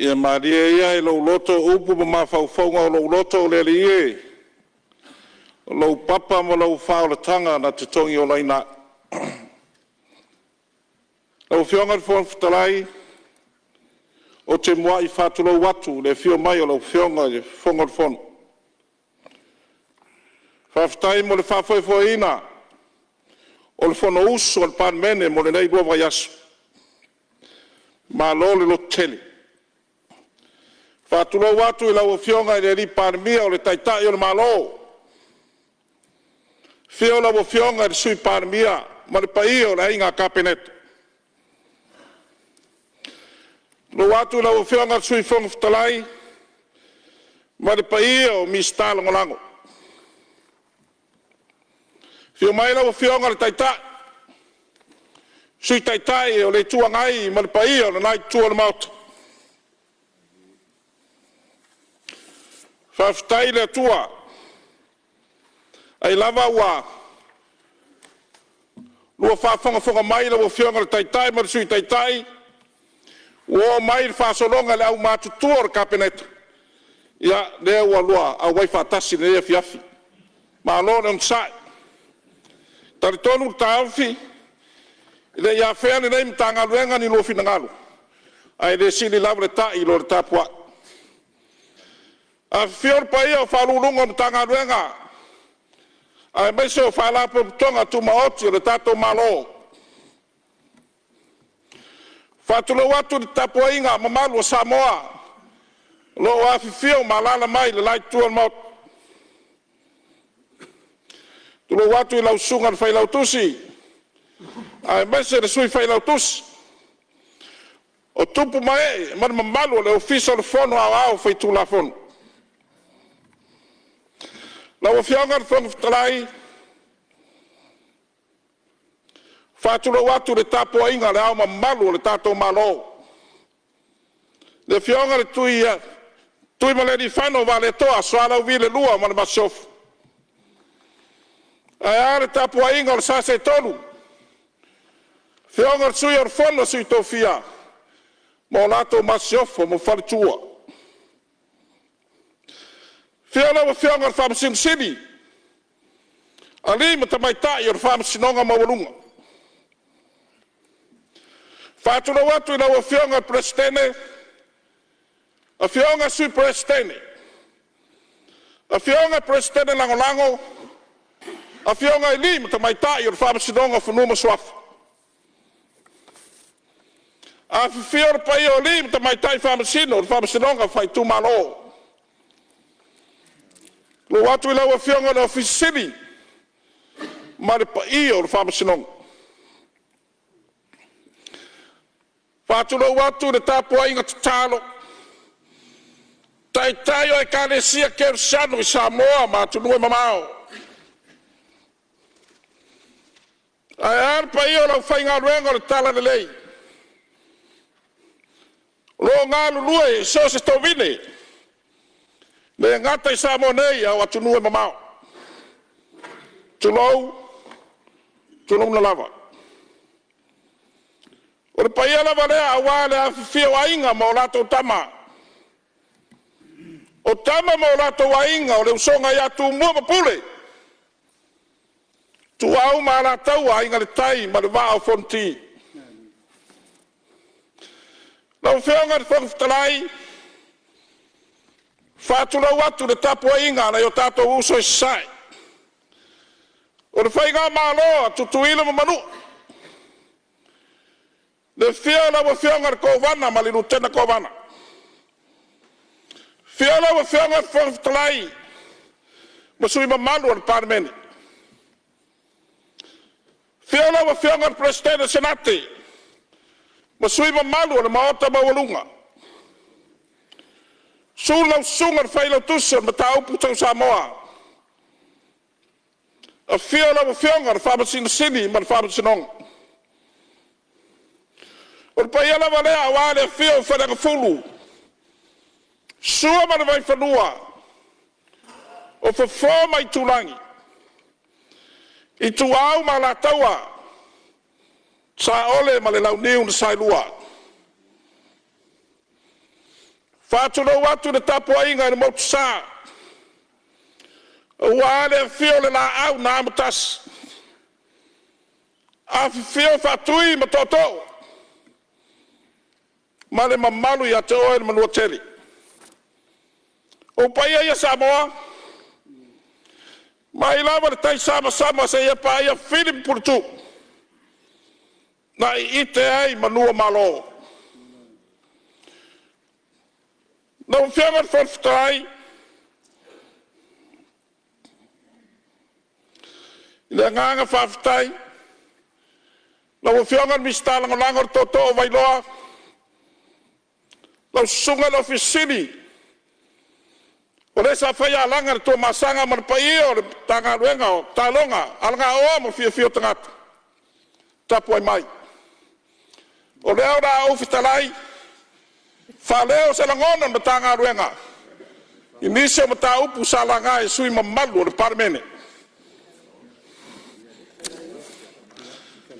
Ia malie ia i lou loto upu ma mafaufauga o lou loto le Alii e, o lou papa ma lou faaolataga na te togiolaina au. Lau Afioga i le Fofoga Fetalai, ou te muai faatulou atu i le afio mai o lau Afioga i le Fofoga o le Fono. Faafetai mo le faafoefoeina o le Fonousu a le Palemene mo lenei 2 vaiaso. Malo le lototele. E faatulou atu i lau Afioga i le Palemia o le Taitai o le Malo, afio lau Afioga i le Sui Palemia ma le paia o le Aiga Kapeneta. Faatulou atu i lau Afioga i le Sui Fofoga Fetalai ma le paia o Minisita Lagolago. Afio mai lau Afioga i le Taitai, Sui Taitai o le Itu Agai ma le paia o lena Itu o le Maota. Faafetai i le Atua, ai lava ua lua faafogafoga mai lau Afioga i le Taitai ma le Sui Taitai, ua oo mai le faasologa i le aumatutua o le Kapeneta, ia lea ua lua auai faatasi i lenei afiafi. Malo le onosai. E talitonu le taofi, e le i afea e lenei Matagaluega ni lua finagalo, ae le sili lava le ta'i i lo le tapuai. Afifio le paia o Ofisa Sili o Pulega o Matagaluega aemaise o Faalapotopotoga Tumaoti a le tatou Malo. E faatulou atu i le tapuaiga mamalu a Samoa o lo o afifio ma alaala mai i le la Itu o le Maota. Tulou atu i lau Susuga i le Failautusi aemaise le Sui Failautusi, o tupu ma ee ma le mamalu o le Ofisa o le Fono Aoao Faitulafono. Lau Afioga i le Fofoga Fetalai, e faatulou atu i le tapuaiga a Le Ao Mamalu o le tatou Malo, le Afioga i le Tuimalealiifano Vaaletoa Sualauvi II ma le Masiofo. Ae a le tapuaiga o le sa seetolu, afioga i le Sui o le Fono a Sui Tofia ma o latou Masiofo ma faletua. Afio lau Afioga i le Faamasino Sili, alii ma tamaitai o le Faamasinoga Maualuga. E faatulou atu i lau Afioga i le Peresetene, afioga i Sui Peresetene, afioga i Peresetene Lagolago, afioga i alii ma tamaitai o le Faamasinoga o Fanua ma Suafa. Afifio le paia o alii ma tamaitai Faamasino o le Faamasinoga Faaitumalo. Faatulou atu i lau Afioga i le Ofisa Sili ma le paia o le Faamasinoga. Faatulou atu i le tapuaiga tatalo a Taitai o Ekalesia Kerisiano i Samoa ma atunuu e mamao. Ae a le paia o le aufaigaluega o le Talalelei o lo o galulue i so o se tovine, e le gata i Samoa nei a o atunuu e mamao. Tulou, tulouna lava. O le paia lava lea aua le afifio o Aiga ma latou Tama, o Tama ma o latou Aiga, o le usoga ia Tumua ma Pule, Ituau ma Alataua, Aiga i le Tai ma le Vaa o Fonoti. Lau Afioga i le Fofoga Fetalai, e faatulou atu i le tapuaiga a nai o tatou uso i Sasae. O le Faigamalo a Tutuila ma Manua, le afio o lau Afioga i le Kovana ma le Lutena Kovana, afio lau Afioga i le Fofoga Fetalai ma sui usufono mamalu o le Palemene. Afio lau Afioga i le Peresetene o le Senate ma sui usufono mamalu o le Maota maualuga. Susu lau Susuga i le Failautusi o le Mataupu tau Samoa. Afio lau Afioga i le Faamasino Sili ma le Faamasinoga. O le paia lava lea aua le afio o Faleagafulu, Sua ma le Vaifanua, o Fofo ma Aitulagi, Ituau ma Alataua, Saole ma le Launiu na Saelua. Faatulou atu i le tapuaiga i le Motusa, aua le afio o le Laau na Amotasi, afifio Faatui ma Tootoo ma le mamalu ia te oe le Manuatele. O ou paia ia Samoa, mai lava i le taisamasama seia paia Fili ma Puletuu na iite ai manu o Malo. Lau Afioga i le Fofoga Fetalai, i le agaga faafetai, lau Afioga i le Minisita Lagolago le Tootoo Vailoa, lau Susuga i le Ofisa Sili o Pulega, o le sa faia alaga i le Tuamasaga ma le paia o le Matagaluega o Taaloga, Alagaoa ma le Fiafia o Tagata, tapuai mai. O lea o le a ou fetalai, faaleo se lagona o le Matagaluega i nisi o mataupu sa laga e sui usufono mamalu o le Palemene.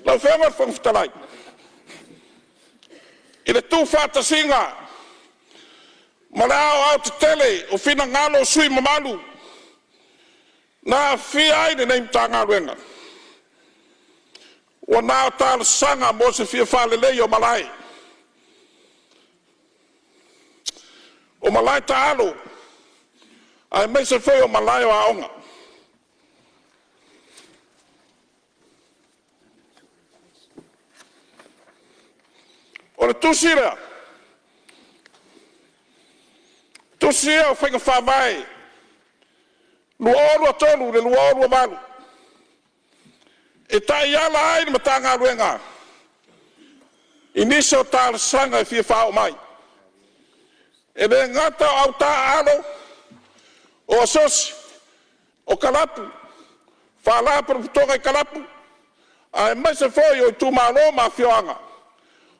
Lau Afioga i le Fofoga Fetalai, i le tuufaatasiga ma le aoaotetele o finagalo o sui usufono mamalu na aafia ai lenei Matagaluega, ua na o talosaga mo se fia faaleleia o malae, o malae taalo, aemaise foi o malae o aoga. O le tusi lea, tusi ia o Faiga Faavae 2023 i le 2028, e taiala ai le Matagaluega i nisi o talosaga e fia faaoo mai. E le gata o au taaalo, o asosi, o kalapu, faalapotopotoga i kalapu, aemaise foi o itumalo ma afioaga.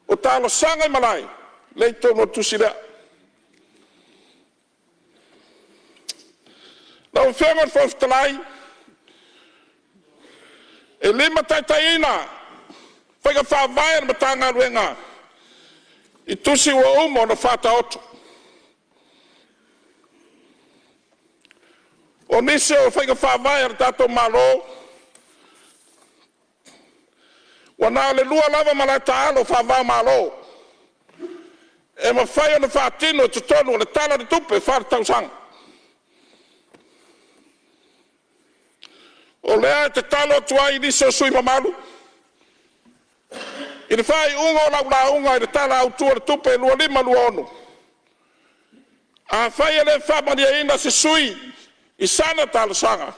O talosaga i malae, lea e i totonu o le tusi lea. Lau Afioga i le Fofoga Fetalai, e limataitaiina faiga faavae a le Matagaluega i tusi ua uma ona faataoto. O nisi o faiga faavae a le tatou Malo, ua na o le 2 lava malae taalo faava o Malo e mafai ona faatino i totonu o le Tala o le Tupe Faaletausaga. O lea e tatalo atu ai i nisi o sui usufono mamalu, i le faaiuga o lau lauga i le Tala Autu o le Tupe 2025/2026, afai e le faamalieina se sui usufono i sana talosaga,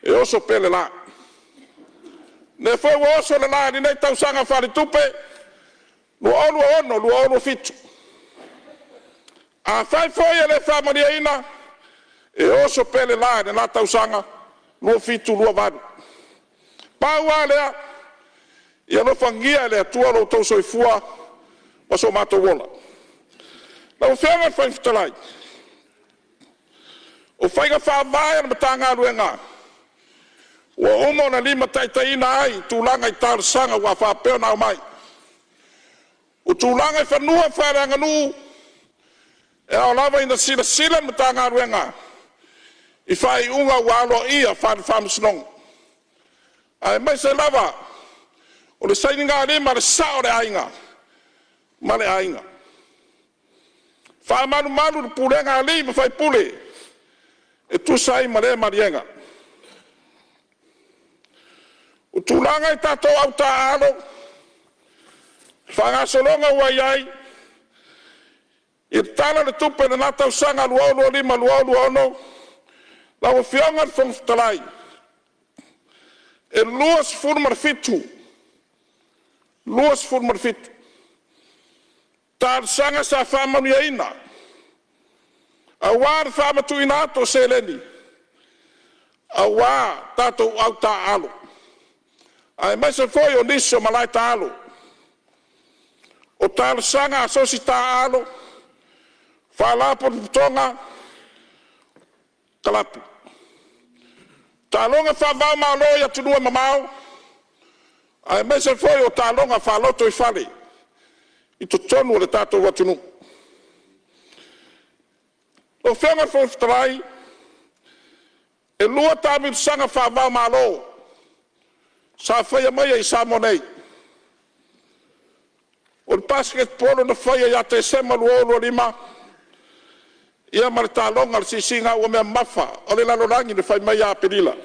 e oso pea le la. O lea foi ua oso le la i lenei tausaga faaletupe 2026/2027. Afai foi e le faamalieina, e oso pea le la i lena tausaga 2027/2028. Pau lava lea, ia alofagia e le Atua lo outou soifua ma so matou ola. Lau Afioga i le Fofoga Fetalai, o faiga faavae a le Matagaluega ua uma ona limataitaiina ai tulaga i talosaga ua faapea ona aumai. O tulaga i fanua faaleaganuu, e ao lava ina silasila le Matagaluega i faaiuga ua aloaia faale-Faamasinoga, aemaise lava o le sainigalima a le sao o le aiga ma le aiga. Faamalumalu le pulega a alii ma faipule e tusa ai ma lea maliega. O tulaga i tatou au taaalo, faagasologa ua i ai i le Tala o le Tupe i lena tausaga 2025/2026, lau Afioga i le Fofoga Fetalai, e 27 talosaga sa faamanuiaina aua le faamatuuina atu o seleni aua tatou au taaalo, aemaise foi o nisi o malae taalo. O talosaga a asosi taaalo, faalapotopotoga, kalapu. Taaloga faava-o-Malo i atunuu e mamao aemaise foi o taaloga faa-lotoifale i totonu o le tatou atunuu. Lau Afioga i le Fofoga Fetalai, e 2 taamilosaga faava-o-Malo sa faia maia i Samoa nei. O le basketball na faia ia Tesema 2025, ia ma le taaloga o le Siisiigauamea mamafa o le lalolagi na fai mai ia Aperila.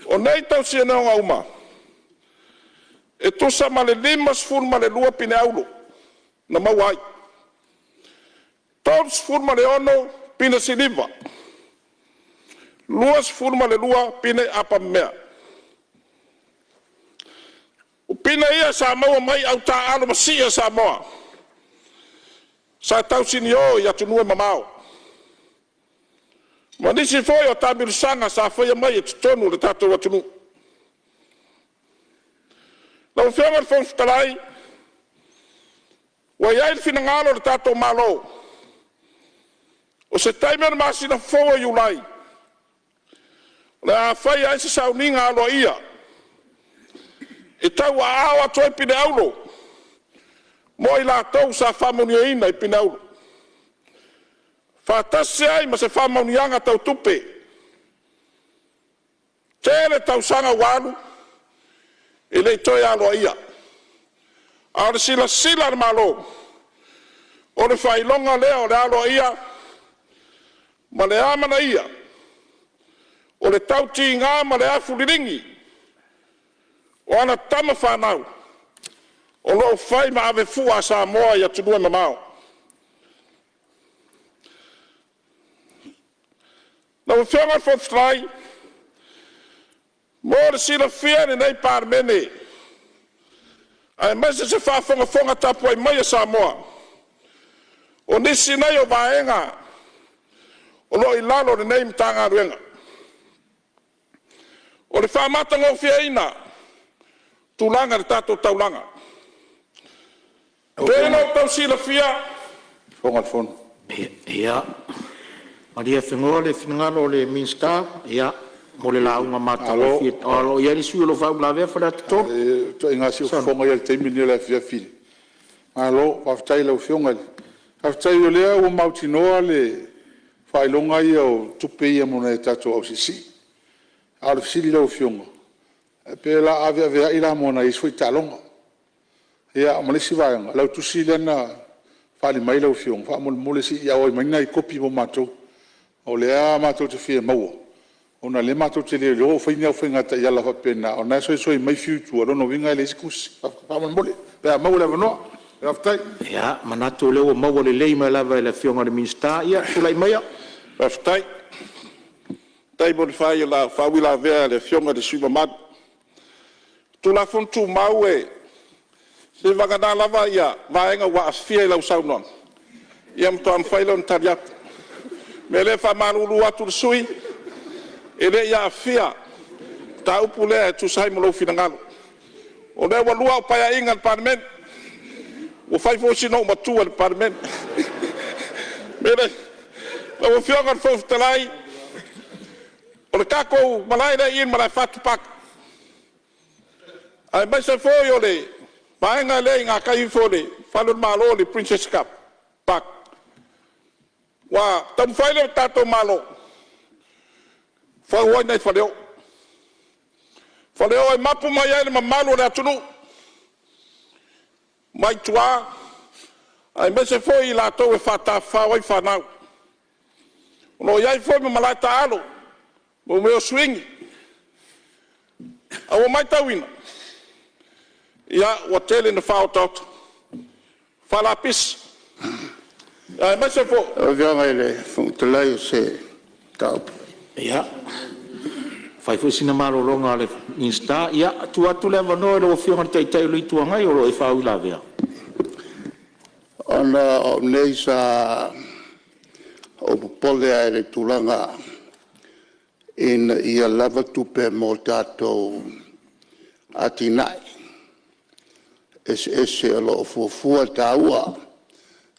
O nei tausinioga uma, e tusa ma le 52 pine auro na maua ai, 36 pine siliva, 22 pine apamemea. O pine ia sa maua mai au taaalo masii a Samoa sa tausinio i atunuu e mamao ma nisi foi o taamilosaga sa faia mai i totonu o le tatou atunuu. Lau Afioga i le Fofoga Fetalai, ua i ai le finagalo o le tatou Malo, o se taimi o le masina fou o Iulai o le a faia ai se sauniga aloaia e tauaao atu ai pine auro mo i latou sa faamanuiaina i pine auro, faatasi ai ma se faamanuiaga tau tupe. Tele tausaga ua alu e le i toe aloaia, a o le silasila a le Malo, o le faailoga lea o le aloaia ma le amanaia o le tautiga ma le afu liligi o ana tama fanau o lo o fai ma ave fua a Samoa i atunuu e mamao. Lau Afioga i le Fofoga Fetalai, mo le silafia e lenei Palemene aemaise se faafogafoga tapuai mai a Samoa, o nisi nei o vaega o lo o i lalo o lenei Matagaluega, o le faamatagofieina o tulaga i le tatou taulaga. E pei ona outou silafia… Ia, malie afenoa le finagalo o le Minisita mo le lauga matagofie a o lo o i ai le sui usufono o lo o faauilavea Faleata 3. O ituaiga siufofoga ia i le taimi lenei o le afiafi. Malo faafetai i lau Afioga. Faafetai o lea ua mautinoa le faailoga ia o tupe ia mo nai o tatou au siisii. A o le fesili i lau Afioga, pe o le a aveaveai la mo nai isi foi taaloga? Ia ma le isi vaega, o lau tusi lea na faaali mai lau Afioga, faamolemole se i auai mai ni nai kopi mo matou, o lea matou te fia maua, ona o lea matou te le iloa o fai ni au faiga taiala faapena, o lena e soisoi mai fiu i tua, o lona uiga e leai se tusi. Faamolemole pe a maua le avanoa. Faafetai. Ia, e manatu o lea ua maua lelei mai lava e le Afioga i le Minisita. Ia, tulai maia. Faafetai. Faafetai mo le faauilavea a le Afioga i le sui usufono mamalu. O Tulafono Tumau, seiavagana lava vaega ua aafia i lau saunoaga, ia ona faatoa mafai lea ona tali atu. O le mea lea e faamalulu atu i le sui usufono, e le i aafia le mataupu lea e tusa ai ma lou finagalo. O lea ua lua au Paeaiga i le Palemene, ua fai foi sina ou matua i le Palemene. O le mea lea, lau Afioga i le Fofoga Fetalai, o le tatou malae lea i i le Malaefatu Park, aemaise foi o le vaega lea i gatai ifo o le fale o le Malo le Princess Park, ua taumafai le tatou Malo e fau ai nai faleoo, faleoo e mapu mai ai le mamalu o le atunuu mai tua aemaise foi i latou e faatafafao ai fanau. O lo o i ai foi ma malae taalo mo mea o suigi. Ae ua matauina, ia, ua tele ina faaotaota, faalapisi, aemaise foi… Lau Afioga i le Fofoga Fetalai o se mataupu. Ia, fai foi sina malologa a le Minisita. Ia, tuu atu le avanoa i lau Afioga i le Taitai o le Itu Agai o lo o e faauilavea. Ona o au nei sa ou popole lava i le tulaga ina ia lava tupe mo tatou atinae eseese o lo o fuafua e taua,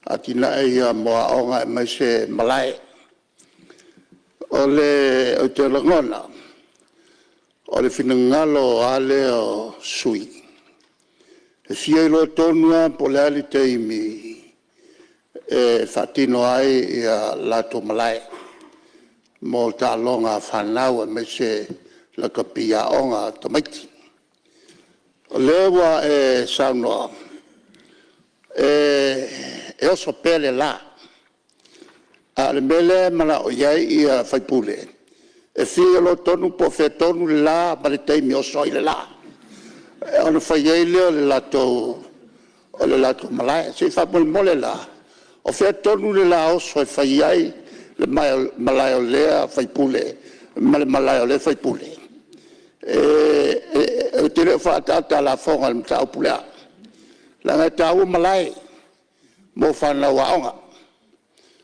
atinae ia mo aoga aemaise malae. Ou te lagona, o le finagalo lava lea o sui E fia iloa tonu lava po o le a le taimi e faatino ai latou malae mo taaloga a fanau aemaise lakapi aoga a tamaiti. O lea ua e saunoa e oso pea le la, a o le mea lea e manao i ai sui usufono, e fia iloa tonu po o fea tonu le la ma le taimi e oso ai le la, ona fai ai lea o le latou malae. Se i faamolemole la, o fea tonu le la oso e fai ai le malae o lea sui usufono ma le malae o lea sui usufono? Ou te le o faaataata a lafoga i le mataupu lea, leaga e taua malae mo fanau aoga.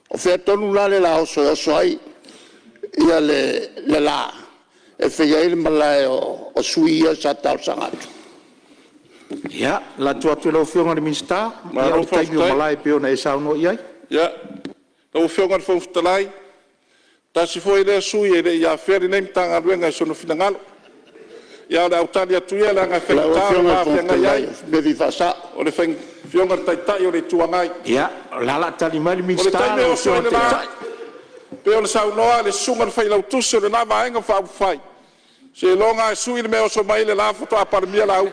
O fea tonu la le la oso e oso ai le la e fai ai le malae o sui usufono ia sa talosaga atu? Ia, lafo atu i lau Afioga i le Minisita o le taimi o malae pei ona e saunoa i ai. Malo faafetai. Lau Afioga i le Fofoga Fetalai, tasi foi lea sui usufono e le i afea lenei Matagaluega i sona finagalo. Ia ae o le a ou tali atu ia leaga e Lau faigata le Afioga i le va Fofoga feagai Fetalai, ai o se mea e fia faasao. o le Afioga i le Taitai o le Itu Agai. Ia, o la e o le a tali mai le O le Minisita taimi e lau oso Afioga ai i le le la, Taitai. pei ona saunoa le Susuga i le Failautusi o lena Vaega Faaupufai, seiloga lava e sui le mea e oso mai ai le la faatoa Palemia Laauli.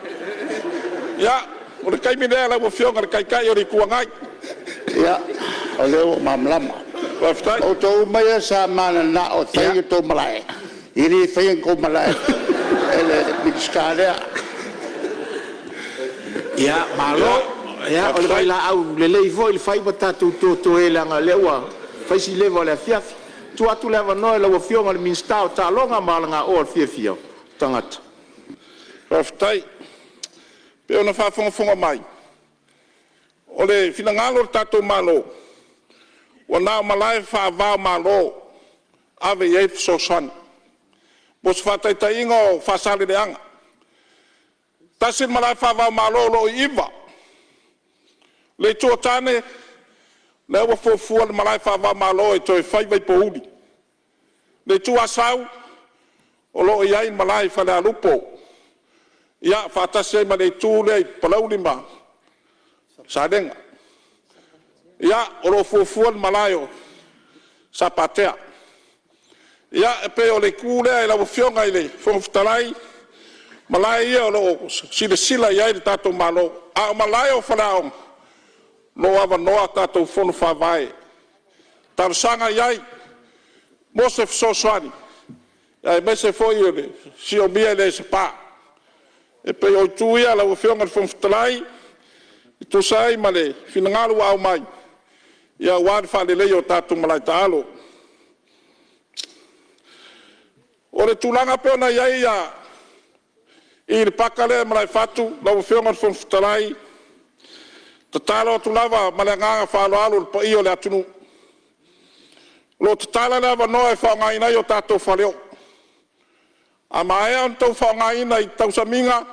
Ia, o le taimi lea lau Afioga i le Taitai o le Itu Agai. Ia, o lea ua ou malamalama. Faafetai. O outou uma ia sa mananao e fai ni outou malae, e le faia ni tou malae e le Minisita lea. Ia, malo. O le vailaau lelei foi le fai ma tatou totoe leaga o lea ua fai si leva o le afiafi. Tuu atu le avanoa i lau Afioga i le Minisita mo Taaloga ma Alagaoa i le Fiafia o Tagata. Faafetai. E pei ona faafogafoga mai, o le finagalo o le tatou Malo, ua na o malae faava-o-Malo ave i ai le fesoasoani. Mo se faataitaiga o Faasaleleaga, tasi le malae faava-o-Malo o lo o i Iva. O le Itu o Tane, lea ua fuafua le malae faava-o-Malo e toe fai vaipouli. Le Itu Asau, o lo o i ai malae i Falealupo, ia faatasi ai ma le itu lea i Palauli ma Salega. Ia, o lo o fuafua le malae o Satupaitea. Ia, e pei o le itu lea i lau Afioga i le Fofoga Fetalai, o malae ia o lo o silasila i ai le tatou Malo, a o malae o faleaoga, o lo o avanoa a tatou Fono Faavae e talosaga i ai mo se fesoasoani, aemaise foi o le siomia e le SPA. E pei o itu ia lau Afioga i le Fofoga Fetalai e tusa ai ma le finagalo ua aumai aua le faaleleia o tatou malae taalo. O le tulaga e pei ona i ai i le paka lea i Malaefatu lau Afioga i le Fofoga Fetalai, e tatalo atu lava ma le agaga faaaloalo i le paia o le atunuu, o lo o tatala le avanoa e faaaogaina ai o tatou faleoo. A maea ona outou faaaogaina i tausamiga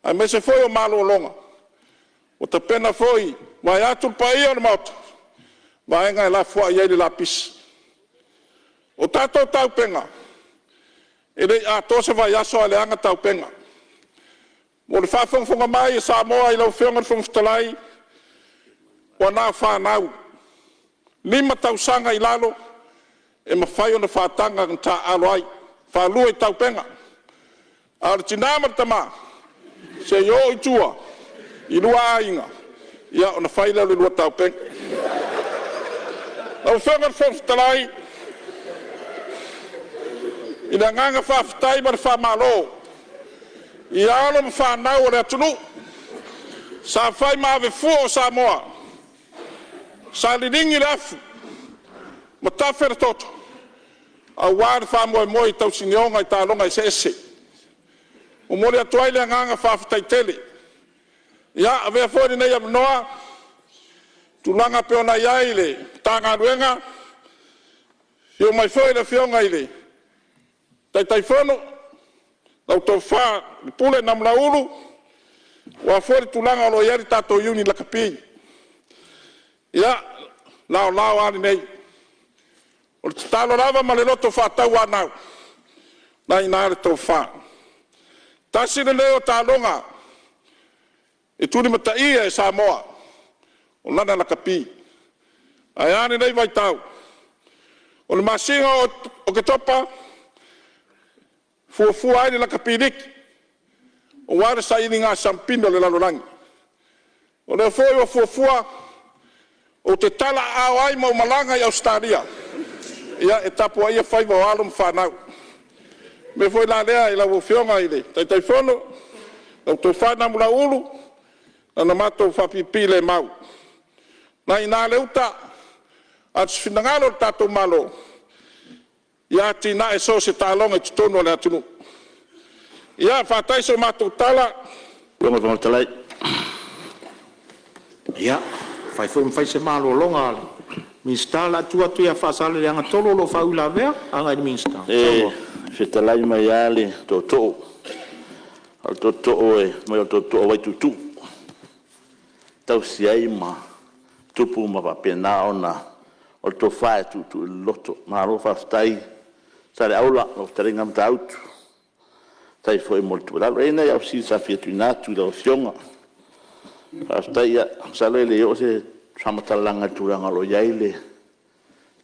aemaise foi o malologa, ua tapena foi vaeatu le paia o le Maota, vaega e lafoai ai le lapisi. O tatou taupega, e le i atoa se vaiaso ae leaga taupega. Mo le faafogafoga mai a Samoa i lau Afioga i le Fofoga Fetalai, ua na o fanau 5 tausaga i lalo e mafai ona faataga ona taaalo ai, faalua i taupega. A o le tina ma le tama, se i o i tua i lua aiga ona fai lea o le lua taupega. Lau Afioga i le Fofoga Fetalai, i le agaga faafetai ma le faamalo i alo ma fanau a le atunuu sa fai ma ave fua o Samoa, sa liligi le afu ma tafe le toto aua le faamoemoe i tausinioga i taaloga eseese. E momoli atu ai le agaga faafetai tele. Ia, avea foi lenei avanoa i tulaga e pei ona i ai le Matagaluega, afio mai foi le Afioga i le Taitaifono, lau Tofa Pule Namulauulu, aua foi le tulaga o lo o i ai le tatou Iuni Lakapi. Ia, laolao lava lenei. O le tatalo lava ma le loto faatauanau, o lena e i ina le tofa. Tasi lenei o taaloga E tulimataia e Samoa o lana lakapi. Ae a lenei vaitau? O le masina o Oketopa, fuafua ai le Lakapi Liki aua le sailiga siamupini o le lalolagi. O lea foi ua fuafua ou te talaaao ai ma ou malaga i Ausetalia e tapuaia faiva o alo ma fanau. O le mea foi la lea i lau Afioga i le Taitaifono, lau Tofa Namulauulu, na ona matou faapiipii le mau, o lena e i ina le uta, a o se finagalo o le tatou Malo, ia atinae so o se taaloga i totonu o le atunuu. Ia faata'i so matou tala… Lau Afioga i le Fofoga Fetalai. Ia, e fai foi ma fai se malologa a le Minisita. O le a tuu atu ia Faasaleleaga 3 o lo o faauilavea agai i le Minisita. Saunoa. E fetalai mai lava le Tootoo, o le Tootoo fai mai o le Tootoo o Vaituutuu e tausi ai tupu ma faapena ona... O le tofa e tuutuu i le loto. Malo faafetai Saleaula, lau fetalaiga Matautu. Faafetai foi mo le tuualalo. E i ai nai au fesili sa fia tuuina atu i lau Afioga. Faafetai, masalo e le i oo se faamatalaga i le tulaga o lo o i ai le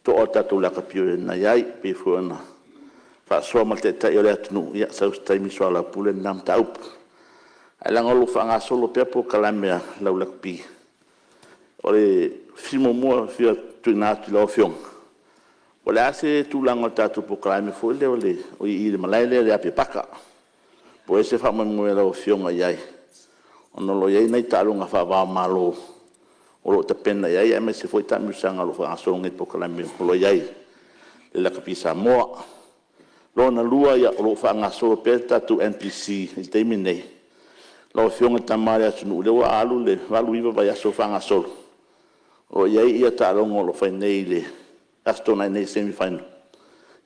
toa o le tatou lakapi na i ai, pei foi ona faasoa ma le Taitai o le atunuu, ia sau se taimi soalaupule lena mataupu. Ae leaga o lo o faagasolo pea polokalame a lau lakapi, o le fesili muamua e fia tuuina atu i lau Afioga, po o le a se tulaga o le tatou polokalame foi lea i le malae lea i le Apia Paka? Po o i ai se faamoemoe o lau Afioga i ai, ona o lo o i ai nai taaloga faava-o-Malo o lo o tapena i ai, aemaise foi taamilosaga o lo o faagasolo nei i polokalame o lo o i ai i le Lakapi Samoa. Lona lua, o lo o faagasolo pea le tatou NPC i le taimi lenei. Lau Afioga i le Tama a le atunuu, o lea ua alu le 8, 9 vaiaso o faagasolo, o lo o i ai taaloga o lo o fai nei i le Aso Toonai nei i semi final.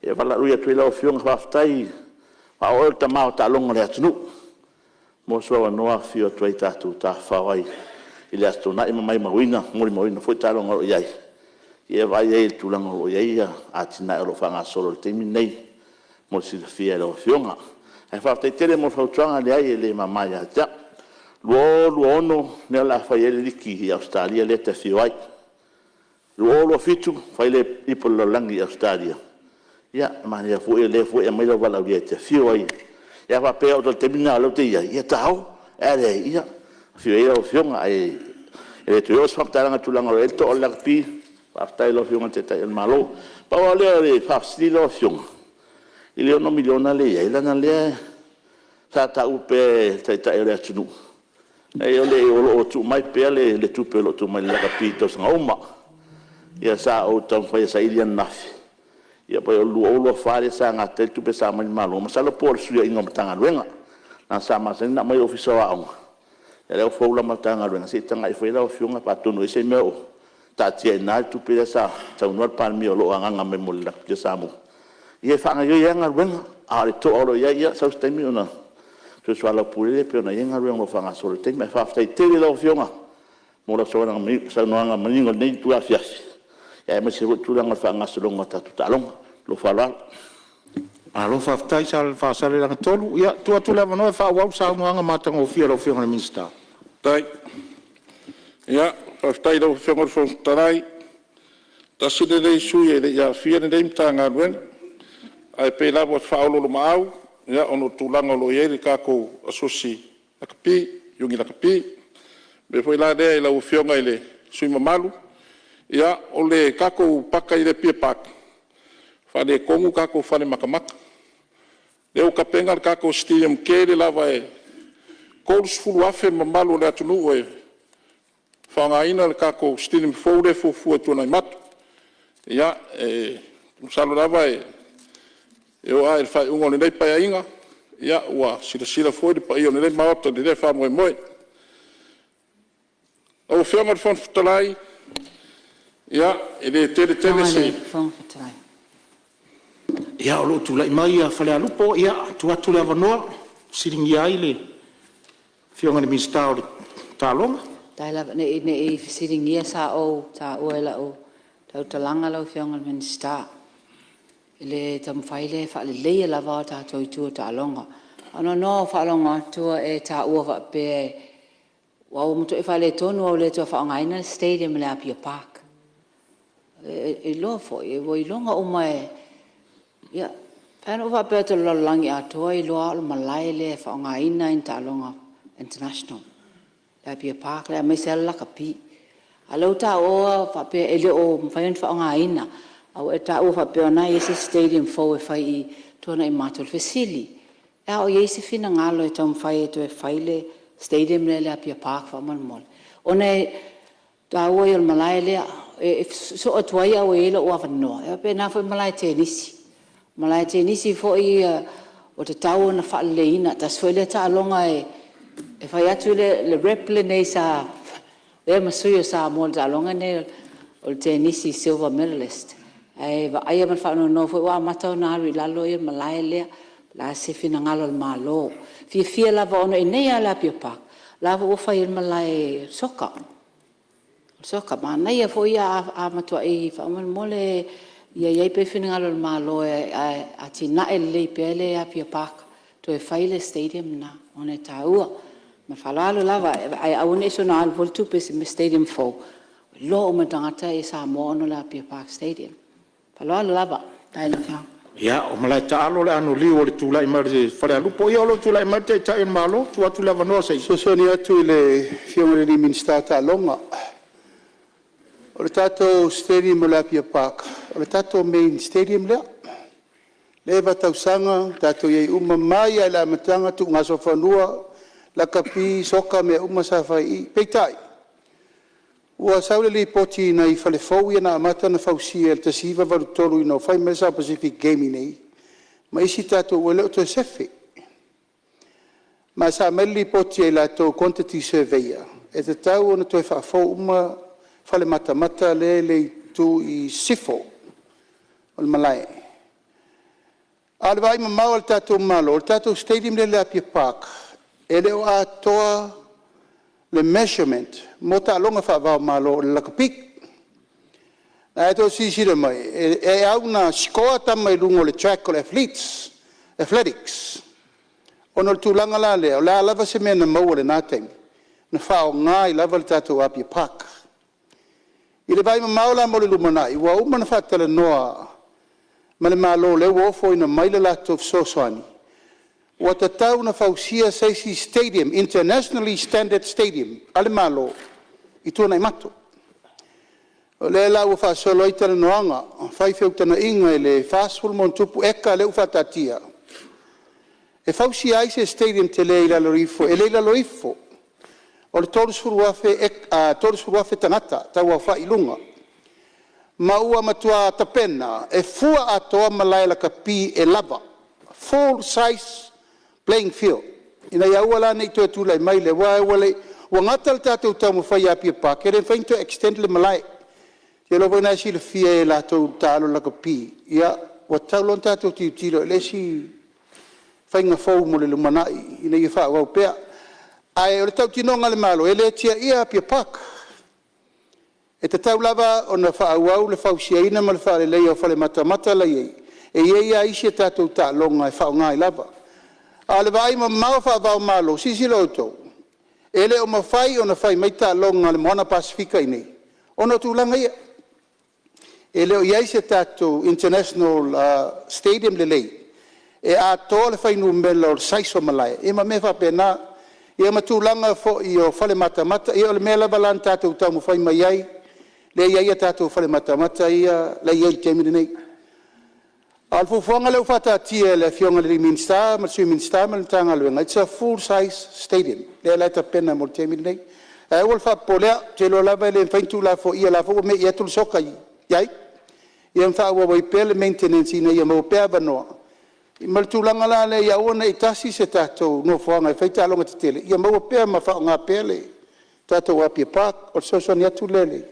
E valaaulia atu ai lau Afioga, faafetai aua o oe o le tama o taaloga i le atunuu. Mo sou avanoa afifio atu ai tatou tafafao ai i le Aso Toonai ma molimauina foi taaloga o lo o i ai, e vaai ai i le tulaga o lo o i ai atinae o lo o faagasolo i le taimi lenei mo le silafia e lau Afioga. Ae faafetai tele mo le fautuaga, e leai e le mama ia te au. 2026 lea o le a fai ai le liki i Ausetalia lea e te afio ai, 2027 fai le Ipu o le Lalolagi i Ausetalia, ia manaia foi o lea foi e aumai lou valaaulia e te afio ai. A faapea e oo atu i le taimi lena o lea ou te i ai, ia ta o, ae a leai, ia afio ia lau Afioga. Ae le toe oo se faamatalaga i le tulaga o i ai le toa o le lakapi, faafetai i lau Afioga i le Taitai o le Malo. Pau lava lea o le faafesili lau Afioga i le $6 miliona lea e i ai, leaga o lea sa taua pea e le Taitai o le atunuu, o lo o tuu mai pea le tupe o lo o tuu mai i le lakapi i tausaga uma. Ia sa ou taumafai e saili ananafi, ia pei o le 2024 lea sa gata ai le tupe sa aumai le Malo, masalo po o le fesuiaiga o Matagaluega, leaga sa masani ona aumai i le Ofisa o Aoga, a o lea ua fou le Matagaluega, se i tagai ifo i ai lau Afioga atonu e i ai se mea o taatia ai i ina le tupe lea sa saunoa le Palemia o lo o agaaga mai mo le Lakapi a Samoa, ia e faagaoioi ai lava galuega, a o le toa o lo o i ai, ia sau se taimi ona toe soalaupule lea pei ona i ai galuega o lo o faagasolo i le taimi. Ae faafetai tele i lau Afioga mo lau saunoaga manino i lenei itula afiafi, aemaise foi le tulaga o le faagasologa o tatou taaloga. Ma lou faaaloalo. Malo faafetai Faasaleleaga 3. Ia, tuu atu le avanoa e faaauau le saunoaga matagofie a lau Afioga i le Minisita. Ia, faafetai i lau Afioga i le Fofoga Fetalai. Tasi lenei sui usufono e le i aafia lenei Matagaluega, ae pei lava e faaoloolomaau ona o tulaga o lo o i ai le tatou Asosi Lakapi, Iuni Lakapi. O le mea foi la lea i lau Afioga i le sui usufono mamalu, ia o le tatou paka i le Apia Park, e faaletonu le tatou fale matamata. O lea ua tapena le tatou stadium tele lava e 30,000 le mamalu o le atunuu e faaaogaina le tatou stadium fou lea e fuafua e Tuanaimato. Ia, e masalo lava e oo lava i le faaiuga o lenei Paeaiga ua silasila foi le paia o lenei Maota i lea faamoemoe. Lau Afioga i le Fofoga Fetalai, ia, e le tele tele se… Ia, o lo o tulai mai Falealupo. Ia, tuu atu le avanoa e fesiligia ai le Afioga i le Minisita o Taaloga. Ne i fesiligia sa ou taua i lau tautalaga lau Afioga i le Minisita i le taumafai lea e faaleleia lava tatou itu o taaloga. Ae ona ou faalogo atu o e taua faapea Aua ua matuai faaletonu lava ua le toe faaaogaina le stadium o le Apia Park. E iloa foi, ua iloga uma e… ia e pei lava ona ou faapea atu o le lalolagi atoa e iloa lava o le malae lea e faaaogaina lava i taaloga international le Apia Park aemaise lava le lakapi. A o lea ua taua faapea e le o mafai ona faaaogaina, a ua e taua faapea o lena e i ai se isi stadium fou e fai i Tuanaimato. O le fesili, pe a o i ai se finagalo e taumafai e toe fai le stadium lea i le Apia Park faamolemole? Ona o le taua ia o le malae lea, e sosoo atu ai a ua i ai lou avanoa, e faapena foi i le malae tenisi. O le malae tenisi foi ua tatau ona faaleleia, tasi foi lea taaloga e fai atu le rep lenei sa avea ma sui o Samoa i le taaloga lenei o le tenisi silver medalist. Ae vaaia ma le faanoanoa foi ua amata ona alu i lalo le malae lea. O le a se finagalo o le Malo? E fiafia lava ona o i inei lava i le Apia Park la foi ua fai ai le malae soka. Manaia foi ae matuai… Faamolemole ia i ai pea le finagalo o le Malo e atinae lelei pea le Apia Park, toe fai le stadium lena ona e taua. Ma le faaaloalo lava, ae aua ne i soona alu foi le tupe i se stadium fou, ua iloa uma e tagata Samoa ona o le Apia Park Stadium. Ma le faaaloalo lava. Faafetai i lau Afioga. Ia, o malae taalo o le anoliu o le tulai mai o Falealupo. Ia o lo o tulai mai le Taitai o le Malo, tuu atu le avanoa se i… E fesoasoani atu i le Afioga i le Minisita o Taaloga. O le tatou stadium o le Apia Park, o le tatou main stadium lea. Leva tausaga tatou i ai uma mai lava i le amataga, tuugasofanua, lakapi, soka, mea uma sa fai i i. Peitai, ua sau le lipoti i nai fale fou ia na amata ona fausia i le 1983 ina ua fai mai le South Pacific Games i inei ma isi tatou, ua le o toe sefe. Ma sa aumai le lipoti a i latou quantity surveyor, e tatau ona toe faafou uma fale matamata lea e i le itu i sisifo o le malae. A o le vaai mamao a le tatou Malo, o le tatou stadium lea i le Apia Park, e le o atoa le measurement mo taaloga faava o Malo o le lakapi. O lena tou te silasila mai, e au ina score tama i luga o le track o le athletics, ona o le tulaga la lea, o le a lava se mea na maua i lena taimi, na faaaoga ai lava le tatou Apia Park. I le vaai mamao la mo le lumanai, ua uma ona faatalanoa ma le Malo o lea ua ofoina mai le latou fesoasoani, ua tatau ona fausia se isi stadium, internationally standard stadium a le Malo i Tuanaimato. O lea la ua faasolo ai talanoaga, fai feutagaiga i le 40+ eka lea ua faataatia e fausia ai se stadium tele i lalo ifo, e le i lalo ifo o le 30,000 tagata tau aofai i luga, ma ua matua tapena e fua atoa malae lakapi e lava, full size playing field, ina ia aua la ne i toe tulai mai le… Aua ua gata le tatou taumafai i Apia Park, e le mafai ona toe extend le malae. Ou te iloa foi o lena e silafia e i latou e taalo lakapi, ia ua tatau loa ona tatou tilotilo i le isi faiga fou mo le lumanai ina ia faaauau pea. Ae o le tautinoga a le Malo, e le tiaia Apia Park, e tatau lava ona faaauau le fausiaina ma le faaleleia o fale matamata la e i ai, e i ai lava isi a tatou taaloga e faaaoga ai lava. A o le vaai mamao faava o Malo, silasila outou, e le o mafai ona fai mai taaloga a le Moana Pasefika i inei ona o tulaga ia. E le o i ai se tatou international stadium lelei e atoa le fuainumera o le size o malae, ia ma mea faapena. Ia ma tulaga foi o fale matamata, ia o le mea lava lena na tatou taumafai mai ai, lea e i ai a tatou fale matamata ia la e i ai i le taimi lenei. A o le fuafuaga lea ua faataatia e le Afioga i le Minisita ma le Sui Minisita ma le Matagaluega, it's a full size stadium lea la e tapena mo le taimi lenei. Ae aua le faapopoleina, ou te iloa lava e le mafai ona tuulafoaia o la e foi ua mei atu le soka i ai, ia ma faaauau ai pea le maintenance ina ia maua pea avanoa, ma le tulaga la lea ia aua ne i tasi se tatou nofoaga e fai ai taaloga tetele, ia maua pea ma faaaoga pea le tatou Apia Park. O le fesoasoani atu lea i le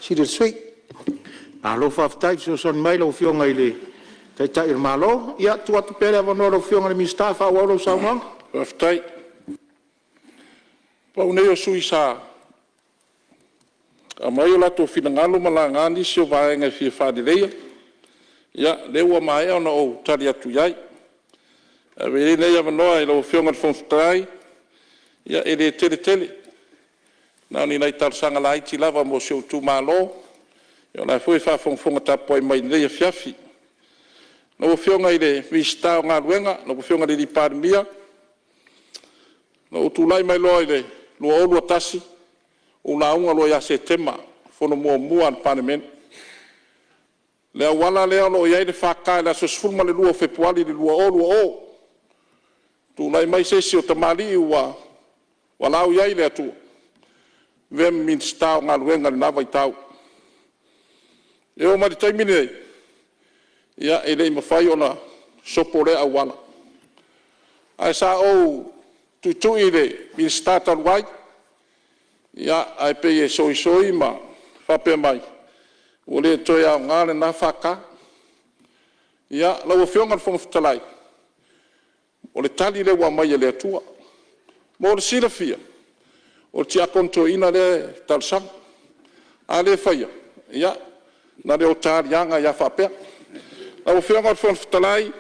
fesili a le sui usufono. Malo faafetai fesoasoani mai i lau Afioga i le Taitai o le Malo. Ia, tuu atu pea le avanoa i lau Afioga i le Minisita e faaauau lau saunoaga. Faafetai. Pau nei o sui usufono sa aumai o latou finagalo ma laga nisi o vaega e fia faaleleia. Ia, lea ua maea ona ou tali atu i ai. Ae avea ia lenei avanoa i lau Afioga i le Fofoga Fetalai, ia e le tele tele. Na o ni nai talosaga laiti lava mo si ou itumalo, o la e foi e faafogafoga tapuai mai i lenei afiafi. Lau Afioga i le Minisita o Galuega lau Afioga i le Palemia, na ou tulai mai loa i le 2021, ou lauga loa ia Setema i le fono muamua a le Palemene. Le auala lea o lo o i ai le FK i le aso 12 o Fepuari 2020, tulai mai se isi o tamalii ua valaau i ai le Atua, avea ma Minisita o Galuega i lena vaitau. E oo mai i le taimi lenei, e le i mafai ona sopo lea auala. Ae sa ou tuitui i le Minisita talu ai, ae pei e soisoi ma faapea mai, ua le toe aoga lena FK. Ia, lau Afioga i le Fofoga Fetalai, o le tali lea ua aumai e le Atua. Mo le silafia, o le Tiakono Toeaina lea e talosaga, a le faia, ia, na o le ota aliaga ai lava faapea. Lau Afioga i le Fofoga Fetalai,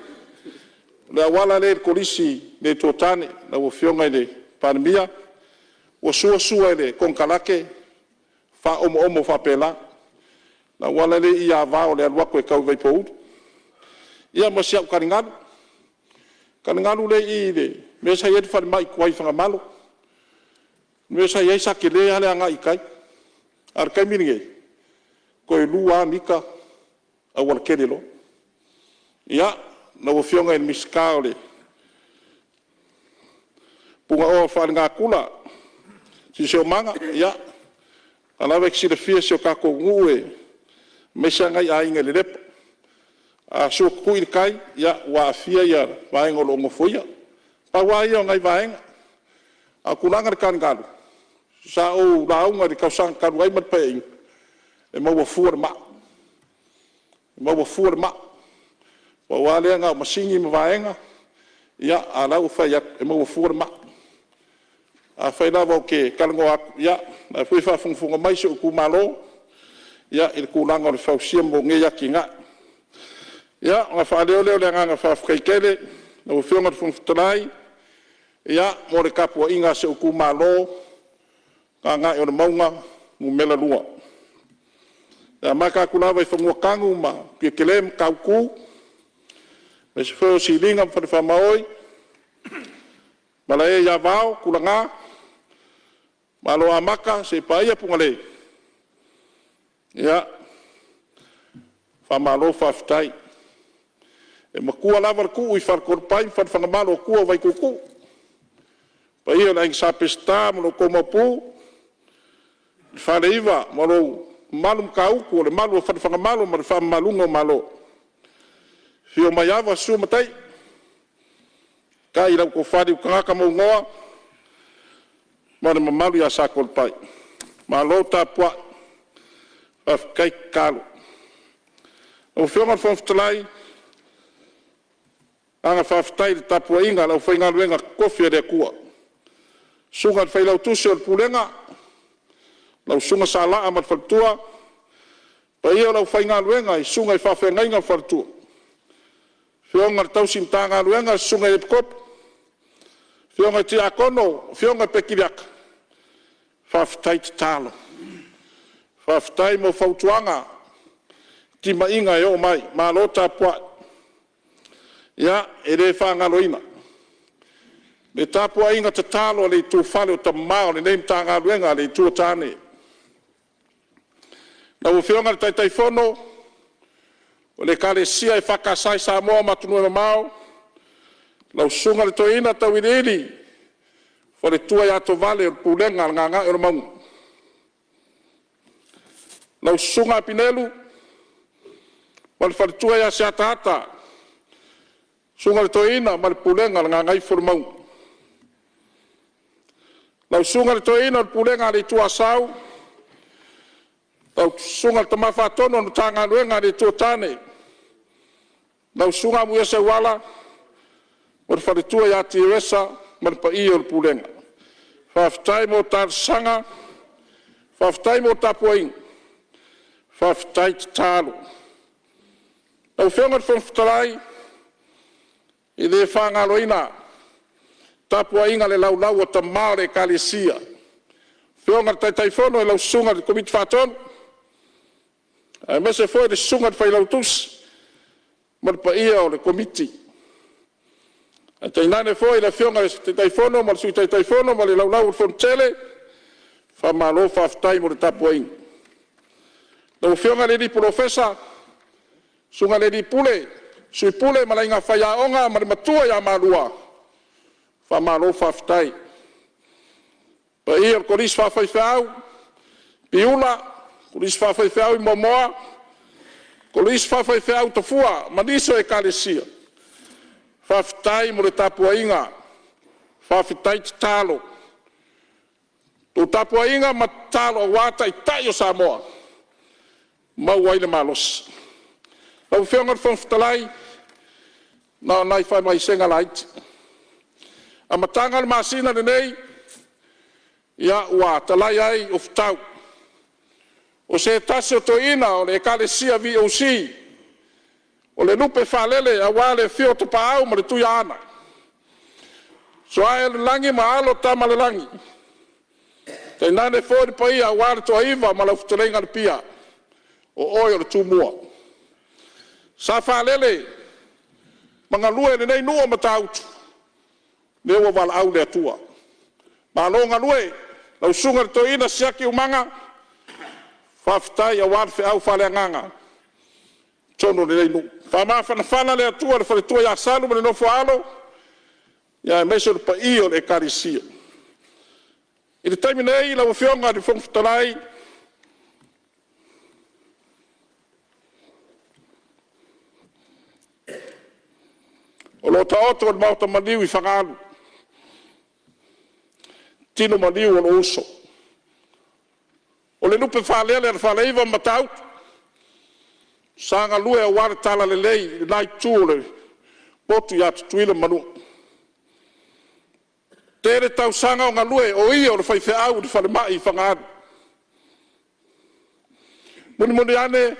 o le auala lea i le Kolisi i le Itu o Tane lau Afioga i le Palemia, ua sua sua e le konekarate faaomoomo faapela, le auala lea e i Avao i le alu atu e tau i Vaipouli. Ia ma si au taligalu, le taligalu lea e i i le mea sa i ai le falemai tuai i Fagamalo, le mea sa i ai sa tele lava le agai i tai, a o le taimi lenei, toe 2 lava mita aualatele loa. Ia, lau Afioga i le Minisita o le Punaoa Faalenatura ma le Siosiomaga, ia, o lena lava e te silafia si o tatou nuu aemaise lava nai aiga i Lelepa, a sua tutui le tai, ua aafia vaega o lo o nofoia. Pau lava ia o nai vaega, a o le tulaga i le taligalu, sa ou lauga i le tausaga talu ai ma le Paeaiga, e maua fua le maa, e maua fua le maa. Pau lava lea na o masini ma vaega, a o la e ua fai atu e maua fua le maa. Afai lava ou te talanoa atu, ia o la e foi e faafogafoga mai si ou itumalo i le tulaga o le fausia o nei atinae. Ia, ona faaleo lea o le agaga faafetai tele lau Afioga i le Fofoga Fetalai mo le tapuaiga a si ou itumalo Gagaemauga 2. E amata atu lava i Fanuatanu ma Mutiatele ma Matautu, aemaise foi o Siliga ma Falefaamaoi, Malae ia Vao, Tulaga, Maloamata seia paia Fugalei. Ia, faamalo faafetai. E matua lava le tuu i Faletoalepai ma Falefagamalo o tua o Vaituutuu. Le paia o le Aiga Sa Peseta ma lo outou Maopu, le Faleiva ma lou mamalu Matautu o le malu o Falefagamalo ma le faamamaluga o Malo. Afio Maiava, susu Mataia, tai lau Tofa Aliiutagata Mauigoa ma le mamalu ia Satoalepai. Malo tapuai, faafetai tatalo. Lau Afioga i le Fofoga Fetalai, o le agaga faafetai i le tapuaiga a le aufaigaluega totofi a le Atua, susuga i le Failautusi o le Pulega, lau Susuga Salaa ma le faletua, le paia o le aufaigaluega i susuga i faafeagaiga ma faletua, afioga i le tausi Matagaluega le susuga ia Epikopo, afioga i Tiakono, afioga i Petiliaka, faafetai tatalo, faafetai mo fautuaga, timaiga e oo mai, malo tapuai. Ia, e le faagaloina le tapuaiga tatalo a le itufale o Tama o lenei Matagaluega le Itu o Tane. Lau Afioga i le Taitaifono o le Ekalesia EFKS i Samoa ma atunuu e mamao, lau Susuga i le Toeaina Tauiliili, faletua ia Tovale o le Pulega a le Gagaeolemauga. Lau Susuga Apinelu ma le faletua ia Seataata, susuga i le Toeaina ma le Pulega a le Gagaifolemauga. Lau Susuga i le Toeaina o le Pulega a le Itu o Asau, lau Susuga i le Tama Faatonu o le Matagaluega a le Itu o Tane, lau Susuga Amuia Seuala ma le faletua ia Tiresa ma le paia o le Pulega. Faafetai mo talosaga, faafetai mo tapuaiga, faafetai tatalo. Lau Afioga i le Fofoga Fetalai, e le faagaloina le tapuaiga a le laulau a tama o le Ekalesia Afioga i le Taitaifono lau Susuga i le Komiti Faatonu, aemaise foi le Susuga i le Failautusi ma le paia o le Komiti, ae tainane foi le Afioga i le Taitaifono ma le Sui Taitaifono ma le Laulau a le Fonotele, faamalo faafetai mo le tapuaiga. Lau Afioga i le Polofesa, Susuga i le Alii Pule, Sui Pule ma le Aiga Faiaoga ma le Matua ia Malua, faamalo faafetai. Le paia o le Kolisi Faafaifeau i Piula, Kolisi Faafaifeau i Moamoa, Kolisi Faafaifeau i Tafua ma nisi o Ekalesia, faafetai mo le tapuaiga, faafetai tatalo. Le tou tapuaiga ma tatalo aua Taitai o Samoa, e maua ai le malosi. Lau Afioga i le Fofoga Fetalai, na o nai faamaisega laiti. Amataga o le masina lenei, ia ua talai ai Ofutau o se tasi o toeaina o le Ekalesia VOC, o le lupe faalele aua le afio o Tapaau ma le Tuiaana, Sooaemalelagi ma alo o Tamaalelagi, tainane foi le paia aua le Toaiva ma lau fetalaiga Alepia, o oe o le Tumua. Sa faalele ma galue i lenei nuu o Matautu, lea ua valaau le Atua. Malo galue lau Susuga i le Toeaina Siaki Umaga, faafetai aua le feau faaleagaga i totonu o lenei nuu. Faamafanafana le Atua i le faletua ia Salu ma le nofo a alo, aemaise o le paia o le Ekalesia. I le taimi nei lau Afioga i le Fofoga Fetalai, o lo o taoto i le maota maliu i Fagaalu tino maliu o lou uso, o le lupe faalele a le Faleiva ma Matautu, sa galue aua le talalelei i le la itu o le motu ia Tutuila ma Manua. Tele tausaga o galue o ia o le faifeau i le falemai i Fagaalu. Mulimuli ane,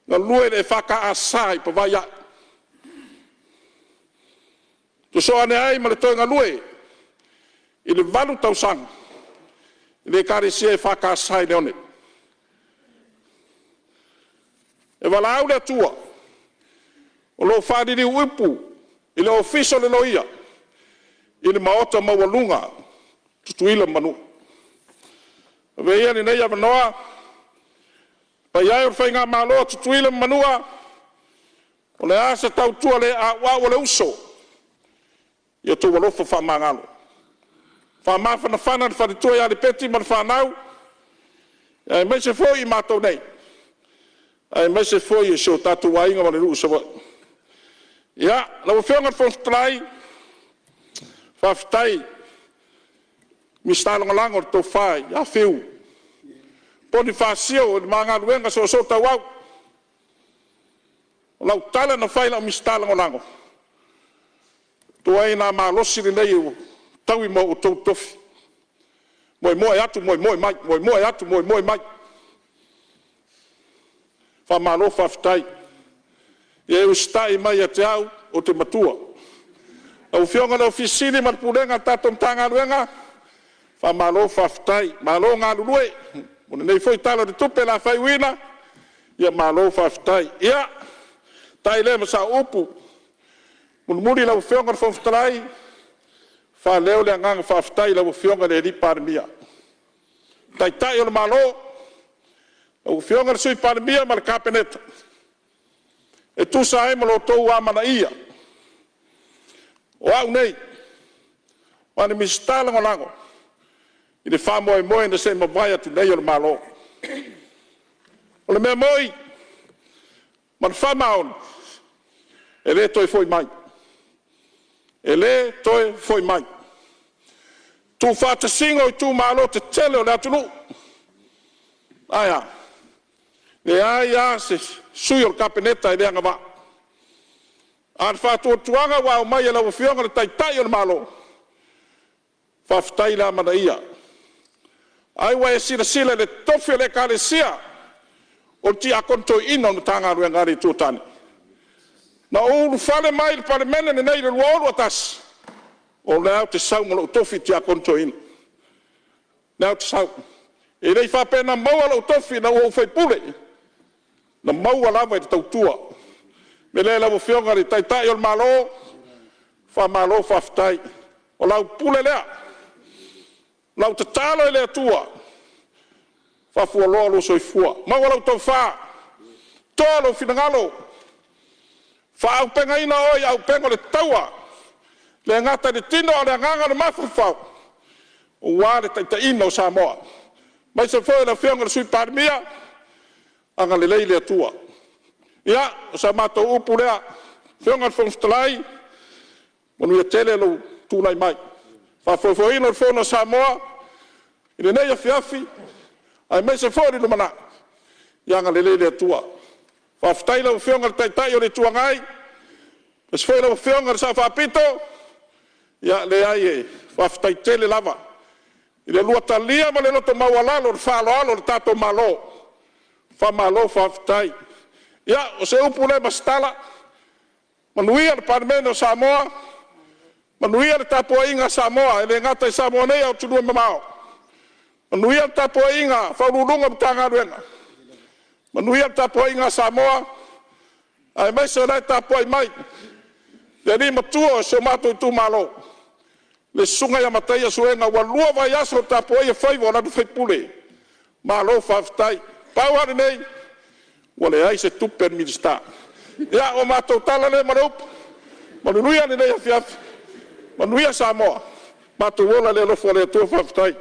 galue i le EFKS i Pawaia. Sosoo ane ai ma le toe galue i le 8 tausaga i le Ekalesia EFKS i Leone. E valaau le Atua o lo o faaliliu upu i le Ofisa o le Loia i le Maota maualuga a Tutuila ma Manua. Avea ia lenei avanoa, le paia e o le faigamalo a Tutuila ma Manua, o le a se tautua le auau a le uso, ia outou alofa faamagalo. Faamafanafana le faletua ia Lipeti ma le fanau, aemaise foi i matou nei, aemaise foi o si o tatou aiga ma le nuu i Savaii. Ia, lau Afioga i le Fofoga Fetalai, faafetai i le Minisita Lagolago le tofa ia Fiu Ponifasio i le ma galuega soosootauau. O lau tala na fai i lau Minisita Lagolago, tuai ina malosi lenei e taui ma outou tofi, moemoe atu moemoe mai, moemoe atu moemoe mai. Faamalo faafetai. Ia e usitai mai ia te au, ou te matua. Lau Afioga i le Ofisa Sili o Pulega ma le Pulega a le tatou Matagaluega, faamalo faafetai, malo galulue mo lenei foi Tala o le Tupe o le a faaiuina, malo faafetai. Ia, ta ai lea ma sau upu mulimuli lau Afioga i le Fofoga Fetalai, faaleo le agaga faafetai i lau Afioga i le Palemia, le Taitai o le Malo, lau Afioga i le Sui Palemia ma le Kapeneta, e tusa ai ma lo outou amanaia o au nei ma le Minisita Lagolago i le faamoemoe na se i mavae atu nei o le Malo. O le mea moni ma le faamaoni, e le toe foi mai, e le toe foi mai. Tuufaatasiga o itumalo tetele o le atunuu. Ae a? Leai lava se sui o le Kapeneta e le agavaa. A o le faatuatuaga ua aumai e lau Afioga i le Taitai o le Malo, faafetai le amanaia. Ai ua e silasila i le tofi o le Ekalesia o le Tiakono Toeaina o le Matagaluega a le Itu o Tane? Na ou ulufale mai i le Palemene lenei i le 2021, o lea lava ou te sau ma lou tofi Tiakono Toeaina. lea ou te sau. E le i faapea na maua lou tofi ina ua ou faipule, na maua lava i le tautua. O le mea lea lau Afioga i le Taitai o le Malo, faamalo faafetai. O lau pule lea, o lau tatalo i le Atua, faafualoa lou soifua, maua lau tofa, toa lou finagalo, faaauupegaina oe i auupega o le taua, e le gata i le tino a o le agaga o le mafaufau, aua le taitaiga o Samoa, aemaise foi o le Afioga i le Sui Palemia, agalelei le Atua. Ia, o sa matou upu lea. Lau Afioga i le Fofoga Fetalai, manuia tele lou tulai mai i le faafoefoeina o le Fono a Samoa i lenei afiafi aemaise foi le lumanai. Ia agalelei le Atua. Faafetai i lau Afioga i le Taitai o le Itu Agai, aemaise foi lau Afioga i le Sao Faapito, ia leai e faafetai tele lava i le lua talia ma le loto maualalo le faaaloalo o le tatou Malo. Faamalo faafetai. Ia, o se upu lea ma se tala, manuia le Palemene o Samoa, manuia le tapuaiga a Samoa e le gata i Samoa nei a o atunuu e mamao. Manuia le tapuaiga a Ofisa Sili o Pulega o Matagaluega, manuia le tapuaiga a Samoa aemaise o la e tapuai mai le alii matua o si o matou itumalo, le Susuga ia Mataia Suega ua lua vaiaso o tapuaia faiva o lana sui usufono. Malo faafetai. Pau lava lenei, ua leai se tupe a le Minisita. Ia, o matou tala lea ma le upu, manuia lenei afiafi, manuia Samoa, matou ola i le alofa o le Atua. Faafetai.